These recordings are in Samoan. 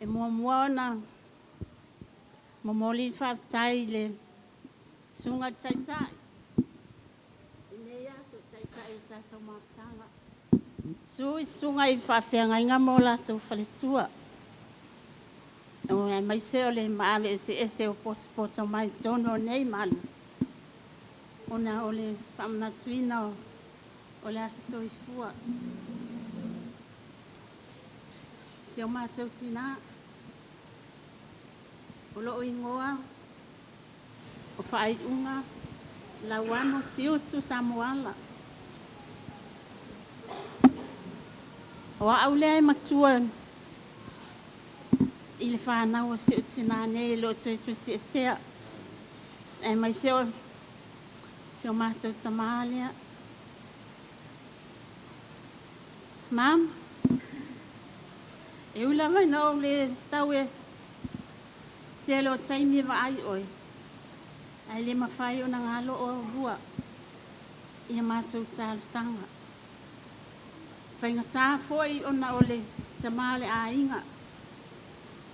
E muamua ona momoli le faafetai i le Susuga i le Taitai i lenei aso, le Taitai o le tatou mafutaga. Susu i susuga i faafeagaiga ma o latou faletua, aemaise o le maave eseese o potopoto mai totonu o nei malu, ona o le faamanatuina o le aso soifua. Si o matou tinā, o lou igoa o Faaiuga Lauano Siutu Samoala. O au lea e matua i le fanau a si ou tinā nei e le o toe tusiesea, aemaise o si o matou tamā lea. Mom, e ui lava ina ou le sau e tele o taimi e vaai oe, ae le mafai ona galo oulua i a matou talosaga. Faigata foi ona o le tamā o le aiga,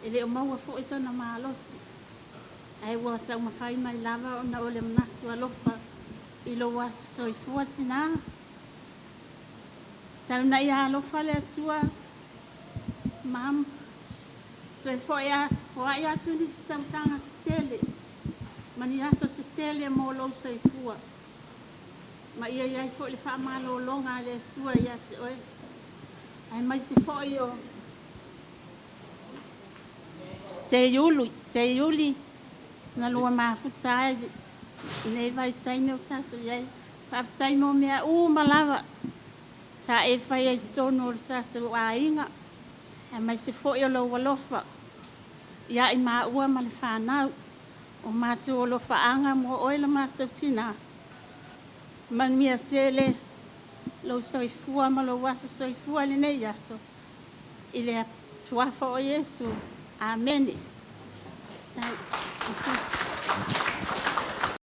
e le o maua foi sona malosi, ae ua taumafai mai lava ona o le manatu alofa i lou aso soifua tinā. Tau ina ia alofa le Atua, Mom, toe foai atu nisi tausaga se tele, ma ni aso se tele mo lou soifua. Ma ia i ai foi le faamalologa a le Atua ia te oe, aemaise foi o Seiuli na lua mafuta ai i lenei vaitaimi o tatou i ai. Faafetai mo mea uma lava sa e faia i totonu o le tatou aiga, aemaise foi o lou alofa ia i maua ma le fanau. O matou alofaaga mo oe le matou tinā. Manuia tele lou soifua ma lou aso soifua i lenei aso. I le suafa o Iesu. Amene.